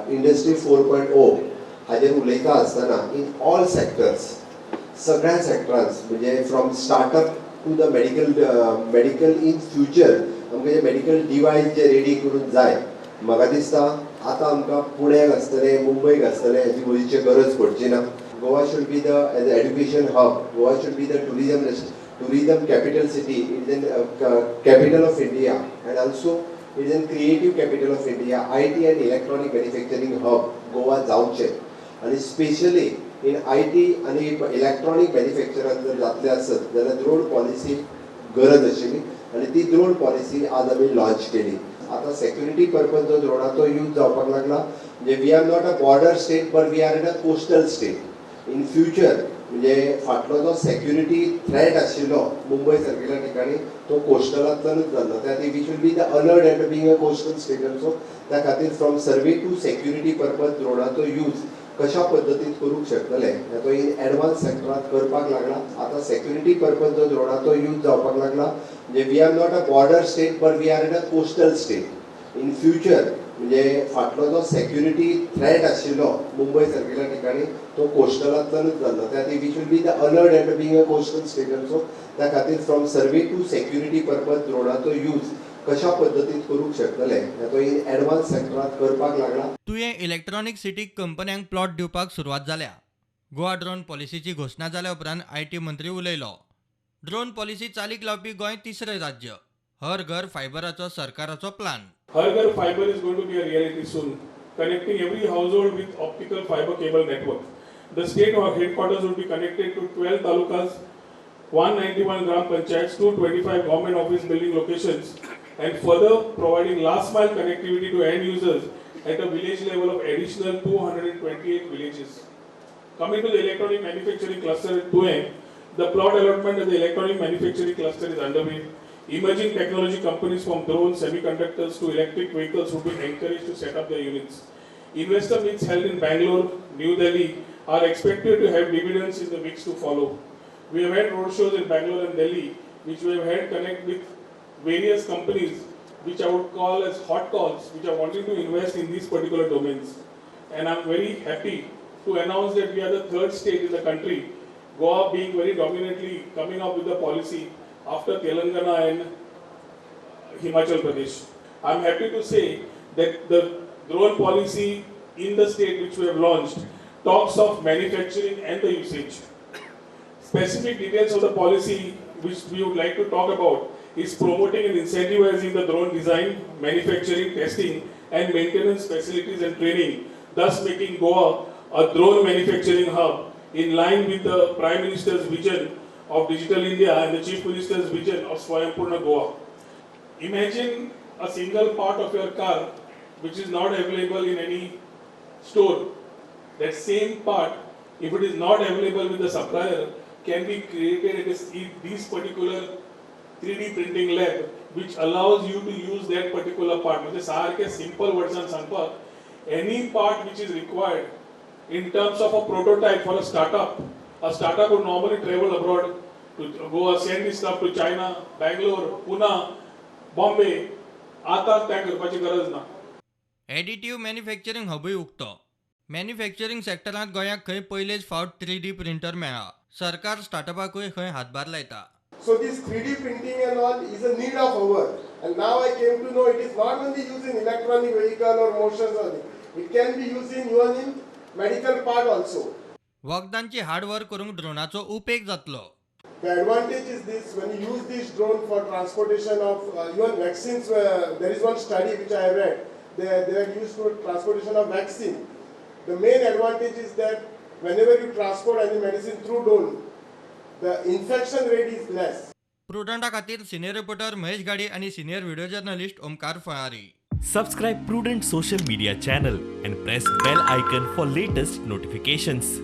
Industry 4.0 हाजेर उलयता आसतना इन ऑल सेक्टर्स, सगळ्या सेक्टरांत, म्हणजे from startup to the medical, in future आमकां जे मेडिकल डिवायस जे रेडी करून जाय, म्हाका दिसता आतां आमकां पुण्याक आसतलें, मुंबयक आसतलें, हाची वयची गरज पडची ना. Goa should be the as education hub, Goa should be the tourism capital city, it is an capital of India and also it is an creative capital of India. IT and electronic manufacturing hub Goa जावचें आनी specially in IT आनी electronic मॅन्युफॅक्चरान जर जातलें आसत जाल्यार drone policy गरज आशिल्ली आनी ती ड्रोन पॉलिसी आज आमी लॉन्च केली. आतां सेक्युरिटी पर्पज जो ड्रोनाचो यूज जावपाक लागला, म्हणजे we are not a border state but we are in a coastal state. In future, म्हणजे फाटलो जो सेक्युरिटी थ्रेट आशिल्लो मुंबय सारकेल्या ठिकाणी, तो कोस्टलांतल्यानूच जाल्लो. त्या खातीर we should be the alert and being a coastal state also, त्या खातीर from survey to security purpose ड्रोनाचो use कशा पद्दतीन करूंक शकतले तो इन एडवान्स सेक्टरांत करपाक लागला. आतां सेक्युरिटी पर्पज जो ड्रोनाचो यूज जावपाक लागला, म्हणजे we are not a border state but we are in a coastal state. In future, म्हणजे फाटलो जो सेक्युरिटी थ्रेट आशिल्लो मुंबय सारकेल्या ठिकाणी, तो कोस्टलांतल्यानूच जाल्लो. त्या खातीर we should be the alert and being a coastal state also, त्या खातीर from survey to security purpose ड्रोनाचो use कशा पद्दतीन करूंक शकतले तो इन एडवान्स सेक्टरांत करपाक लागला. तुयें इलेक्ट्रॉनिक सिटीक कंपन्यांक प्लॉट दिवपाक सुरवात जाल्या. गोवा ड्रोन पॉलिसीची घोशणा जाल्या उपरांत IT मंत्री उलयलो. ड्रोन पॉलिसी चालीक लावपी गोंय तिसरें राज्य. हर घर फायबराचो सरकाराचो plan. Har Ghar Fiber is going to be a reality soon, connecting every household with optical fiber cable network. The state headquarters will be connected to 12 talukas, 191 gram panchayats, 225 government office building locations, and further providing last mile connectivity to end users at a village level of additional 228 villages. Coming to the electronic manufacturing cluster at Tuem, the plot allotment of the electronic manufacturing cluster is underway. Emerging technology companies from drones, semiconductors to electric vehicles would be encouraged to set up their units. Investor meets held in Bangalore, New Delhi are expected to have dividends in the weeks to follow. We have had road shows in Bangalore and Delhi, which we have had connect with various companies, which I would call as hot calls, which are wanting to invest in these particular domains. And I'm very happy to announce that we are the third state in the country, Goa being very dominantly coming up with the policy after Telangana and Himachal Pradesh. I'm happy to say that the drone policy in the state which we have launched talks of manufacturing and the usage. Specific details of the policy which we would like to talk about is promoting and incentivizing the drone design, manufacturing, testing and maintenance facilities and training, thus making Goa a drone manufacturing hub in line with the Prime Minister's vision of Digital India and the Chief Minister's vision of Swayampurna Goa. Imagine a single part of your car which is not available in any store. That same part, if it is not available with the supplier, can be created at this particular 3D printing lab, which allows you to use that particular part. म्हणजे सारखे simple वर्ड्सान सांगपाक, any part which is required in terms of a prototype for a startup would normally travel abroad to go send his stuff to China, Bangalore, Pune, Bombay. आता त्या करपाची गरज ना. एडिटीव manufacturing हबूय उक्तो. Manufacturing सेक्टरांत गोंयाक खंय पयलेच फावट 3D printer मेळ्ळा. सरकार स्टार्टअपाकूय खंय हातभार लायता. So this 3D printing and all is a need of hour. And now I came to know it is not only used in electronic vehicle or motions only. It can be used in even in medical part also. वखदांची हाडव्हर करूंक ड्रोनाचो उपेग जातलो. The advantage is this: when you use this drone for transportation of even vaccines, there is one study which I have read, they are used for transportation of vaccine. The main advantage is that whenever you transport any medicine through drone, the infection rate is less. प्रुडंटा खातीर senior reporter Mahesh गाडी आनी senior video journalist Omkar फळारी. Subscribe Prudent social media channel and press bell icon for latest notifications.